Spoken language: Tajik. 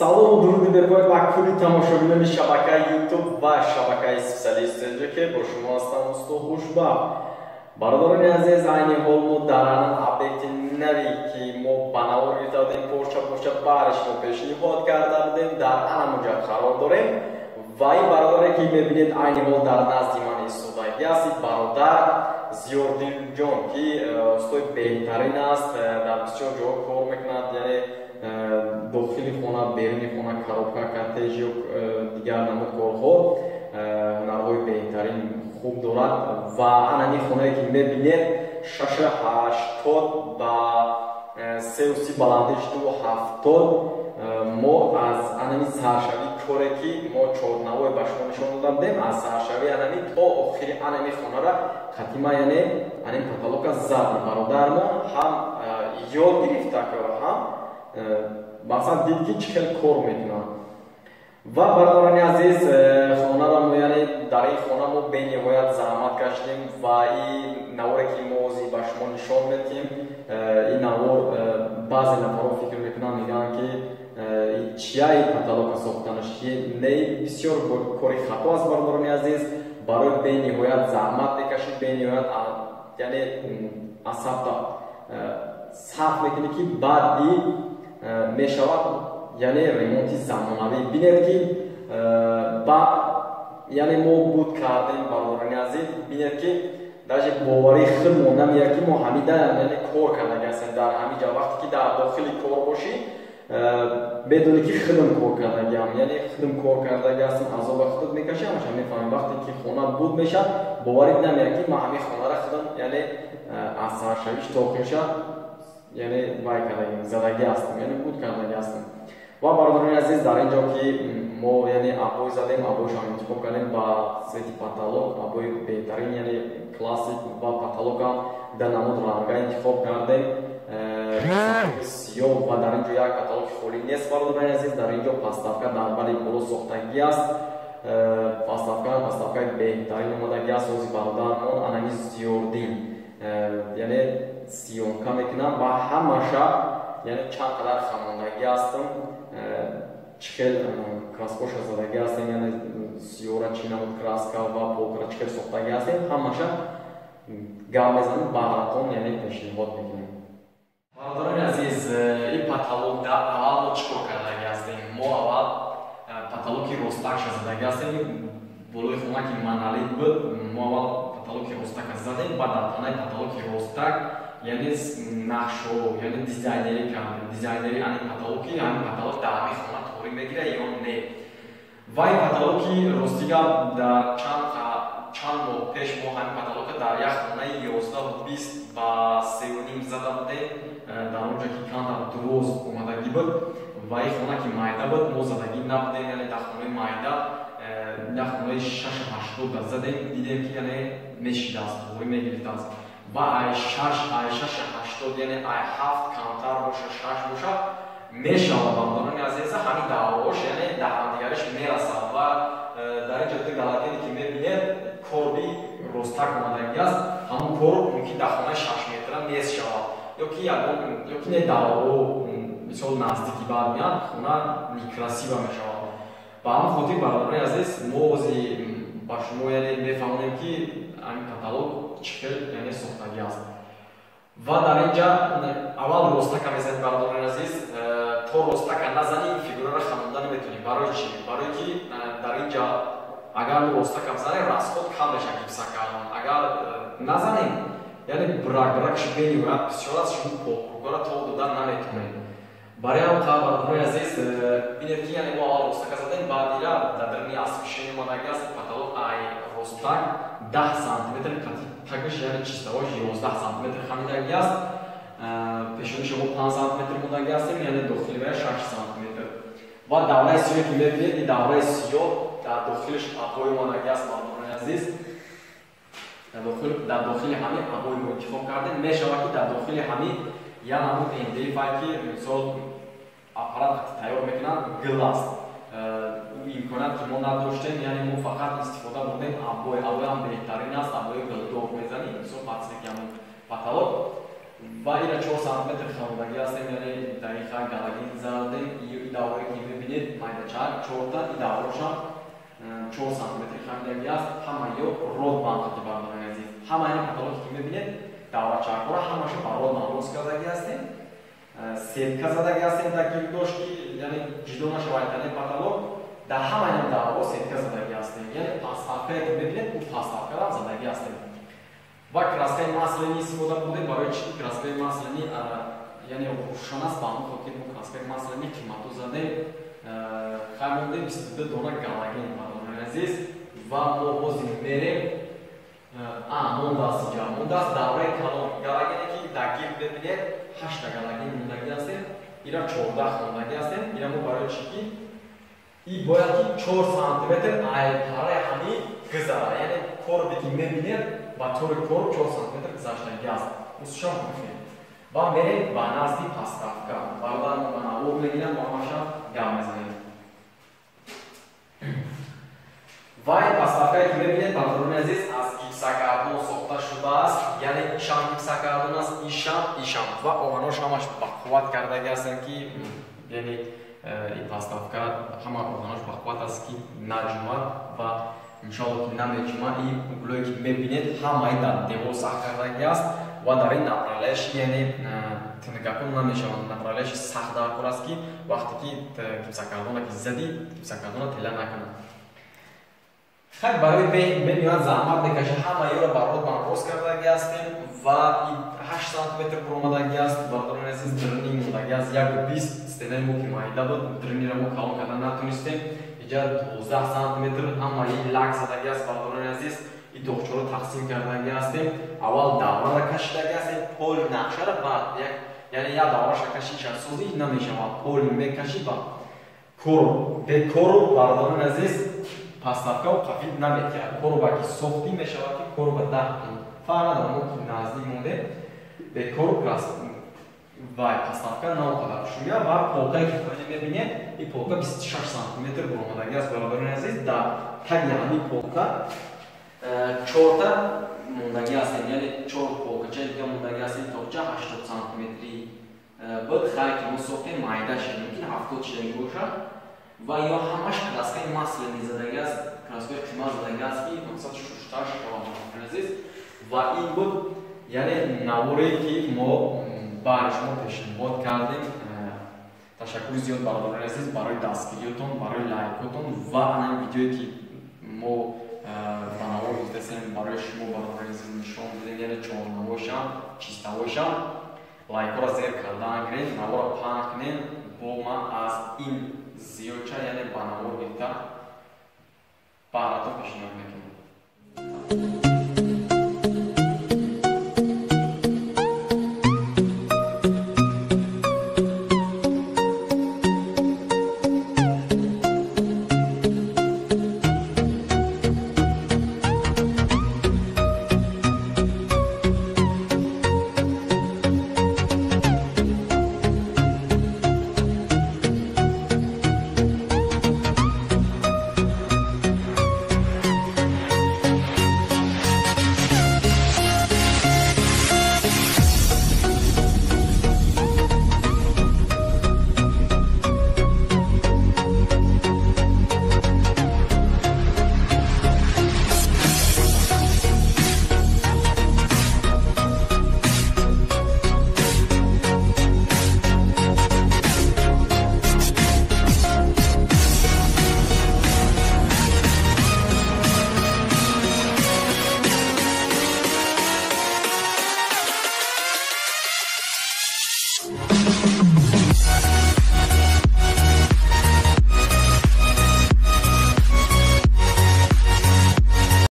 Салому дуруди бепоён ба кулли тамошобинони шабакаи YouTube ва шабакаи Специалист ТҶ. Бо шумо ҳастам устод Хушбахт. Бародарони азиз, айни ҳол мо дар ан объекти наве ки мо ба навор гирифта будем, порча порча баҳри шумо пешниҳод карда будем, дар анамуҷа қарор дорем. Ва ин бародаре ки мебинед, айни ҳол дар назди ман истодагӣ аст, ин бародар Зиёрдинҷон, ки устои беҳтарин аст, дар бисёр ҷоҳо кор мекунад, яъне дохили хона, беруни хона, коробка, коттеҷ ё дигар намуд корҳо, ҳунарҳои беҳтарин хуб дорад. Ва анами хонае ки мебинед, 6,80 ба 3,30, баландиш 2,70, мо аз анами саршавии коре ки мо чорнавой ба шумо нишон дода будем, аз саршавии анами то охири анами хонара хатима, яъне анами потолока зад. Бародармон ҳам ёд гирифта кора, ҳам масалан дид ки чӣ хел кор мекунад. Ва бародарони азиз, хонаро мо, яъне дар ин хона мо бениҳоят заҳмат кашидем. Ва ин наворе ки мо ҳозир ба шумо нишон медиҳем, ин навор, баъзе нафарҳо фикр мекунанд, мегӯянд ки чия ин потолока сохтанаш? Не, бисёр кори хато аст, бародарони азиз. Барои бениҳоят заҳмат мекашид, бениҳоят, яъне асабта сарф мекунӣ ки баъди мешавад, яъне ремонти замонавӣ. Бинед ки ба яъне мо буд кардем, бародарони азиз, бинед ки даже боварии худ мо намеяд ки мо ҳамида, яъне кор кардаги ҳастем дар ҳамин ҷо. Вақте ки дар дохили кор бошӣ, медонӣ ки худам кор кардагиам, яъне худам кор кардаги ҳастам, азоба худат мекашӣ, ҳамаша мефаҳмем. Вақте ки хона буд мешавад, боварит намеяд ки ман ҳамин хонара худам, яъне аз саршавиш то охирша, яъне вай кардагим, задагӣ ҳастам, яъне буд кардагӣ ҳастам. Ва бародарони азиз, дар ин ҷо ки мо, яъне обой задем, обойшам интихоб кардем ба цвети потолок, обои беҳтарин, яъне классик, ва потолокам дар намуд ранга интихоб кардем, сиёҳ. Ва дар ин ҷо як потолоки холӣ нест, бародарони азиз, дар ин ҷо подставка дар бари боло сохтагӣ аст. Подставка, подставкаи беҳтарин омадагӣ аст. Ҳози бародармон анами Зиёрдин, яъне съёмка мекунам ва ҳамаша, яъне чанд қадар хамондагӣ ҳастам, чӣ хел краскоша задагӣ ҳастем, яъне сиёра чӣ намуд краска ва полкара чӣ хел сохтагӣ ҳастем, ҳамаша гап мезанем, баъдатон, яъне пешниҳод мекунем. Бародарони азиз, ин потолок дар аввал мо чӣ кор кардагӣ ҳастем? Мо аввал потолоки ростакша задагӣ ҳастем. Болои хона ки монолит буд, мо аввал потолоки ростака задем, баъд дар танаи потолоки ростак, яъне нақшҳо, яъне дизайнерӣ кардем, дизайнери ани потолоки, ҳамин потолок дар ҳамин хона торӣ мегирад ё не. Ва ин потолоки ростига дар чанд моҳ пеш мо ҳамин потолока дар як хонаи 11,20 ба 3,5 зада будем, дар он ҷо ки камтар дроз омадагӣ буд. Ва ин хона ки майда буд, мо задагӣ набудем, яъне дар хонаи майда, дар хонаи 6,80 задем, дидем ки яъне мешидааст, торӣ мегирифтааст. Ва ай шаш, ай 6,80, яъне ай ҳафт камтар боша, шаш боша мешавад, бародарони азиза, ҳамин даврош, яъне дар ҳамдигариш мерасад. Ва дар ин ҷо ду галакене ки мебинед, корби ростак омадагӣ аст. Ҳамон кор мумкин дар хонаи 6 метра нест шавад, ё ки ягон, ё ки не давро мисол наздики баъд меяд, хона некрасиво мешавад. Ба ҳамон хотир, бародарони азиз, мо ози ба шумо, яъне мефаҳмонем ки ҳамин потолок чӣ хел, яъне сохтагӣ аст. Ва дар ин ҷа аввал ростака мезанем, бародарони азиз. То ростака назанӣ, ин фигураро хамонда наметонӣ. Барои чӣ? Барое ки дар ин ҷа агар мо ростака бизанем, расход кам мешавад гипса кардан. Агар назанем, яъне брак бракш бениҳоят бисёр аст, шумо полкругара тоб дода наметонед. Барои ҳам бародарони азиз, бинед ки яъне мо аввал ростака задем, баъд ира дар даруни освещение омадагӣ аст. Потолок ай ростак 10 сантиметр қати тагиш, яъне чистовош 11 сантиметр хамидагӣ аст. Пешониша мо 5 сантиметр мондагӣ ҳастем, яъне дохили вая 6 сантиметр. Ва давраи сиёҳе ки мебинед, ин давраи сиёҳ дар дохилиш обой омадагӣ аст, бародарони азиз. Дар дохили ҳамин обой мо интихоб кардем. Мешавад ки дар дохили ҳамин як намуд МДФ, ки мисол аппарат тайёр мекунанд, гил аст. Имконият ки мо надоштем, яъне мо фақат истифода бурдем обой. Обоям беҳтарин аст, обои гилдор мезанем, мисол подсветки ҳамон потолок. Ва ира 4 сантиметр хамодаги ҳастем, яъне дар ин хай галоген задем. И давре ки мебинед майдачак 4та, и даврошам 4 сантиметр хамидаги аст. Ҳама ё родбан қати бародарони азиз. Ҳама ин потолоке ки мебинед даврачакҳоро ҳамаша ба родбан рост кардаги ҳастем. Сетка задаги ҳастем дар гирдош ки яъне ҷидо нашавад танаи потолок. Дар ҳама ин давраҳо сетка задаги ҳастем. Яъне подставкае ки мебинед, ӯ подставкарам задаги ҳастем. Ва краскаи масляный истифода бурдем. Барои чӣ краскаи масляный? Яъне рӯшан аст, ба ҳамон хотир мо краскаи масляный қимату задем. Хай мондем 22 дона галоген бародарони азиз. Ва мо ҳозир мерем. Мондааст инҷа, мондааст давраи калон. Галогене ки дар гирд мебинед, 8 галоген мондагӣ ҳастем. Ира 14 мондагӣ ҳастем. Ира мо барои чӣ ки и бояд ки 4 сантиметр ай параи ҳамин гузара, яъне корбе ки мебинед ба тори корб 4 сантиметр гузаштагӣ аст. Усушам мехоҳем. Ва мерем ба назди подставка. Бародар мо ба навор мегирам, бо ҳамаша гап мезанем. Ва ин подставкае ки мебинед бародарони азиз аз гипсокартон сохта шудааст. Яъне ишам гипсокартон аст, ишам ва оҳанош ҳамаш ба қувват кардагӣ ҳастанд ки яъне ин подставка ҳама оҳанош ба қувват аст ки наҷумад ва иншоалло ки намеҷумад. Ин углое ки мебинед ҳамаи дар девор сахт кардагӣ аст ва дар ин направляющий, яъне тинакакон намешаванд. Направляющий сахт даркор аст ки вақте ки гипсокартона ки задӣ, гипсокартона тела накунад. Хай барои бениҳоят заҳмат мекашад. Ҳама ёро ба родбан рост кардагӣ ҳастем ва 8 сантиметр буромадагӣ аст бародарони азиз. Дрини мондагӣ аст 1,20. Стенаи мо ки майда буд, дринира мо калон карда натонистем. Иҷа 12 сантиметр ҳамаи лак задагӣ аст бародарони азиз. И доғчаро тақсим кардагӣ ҳастем. Аввал даврара кашидагӣ ҳастем, поли нақшара, баъд яъне як давраша каши шахсозӣ намешавад, поли мекашӣ ба кору бекору бародарони азиз подставкао қафил наметиҳад. Коруба ки сохтӣ мешавад ки коруба 10 кун фарқ надорад, мо ки наздик мондем бекору вай подставка на он қадар шумя. Ва полкае ки поёне мебинед, ин полка 26 сантиметр буромадагӣ аст бародарони азиз. Дар таги ҳамин полка чорта мондагӣ ҳастем, яъне чор полкачаи дига мондагӣ ҳастем. Тоқча 80 сантиметри буд, хай ки мо сохтем майда шид, мумкин 70 шидаги бошад. Ва ё ҳамаш краскаи масляный задагӣ аст, краскаи қимат задагӣ аст ки мақсад шуштар шавад бародарони азиз. Ва ин буд яъне наворе ки мо баъди шумо пешниҳод кардем. Ташаккури зиёд бародарони азиз барои дастгириётон, барои лайкотон ва ана ин видеое ки мо ба навор гирифтасем барои шумо бародарони азиз нишон додем, яъне чорнавошам, чиставошам. Лайкҳоро зер кардан гиред, наворро паҳн кунед. Бо ман аз ин зиёдча яъне ба навор гирифта баъдатон пешниҳод мекунем.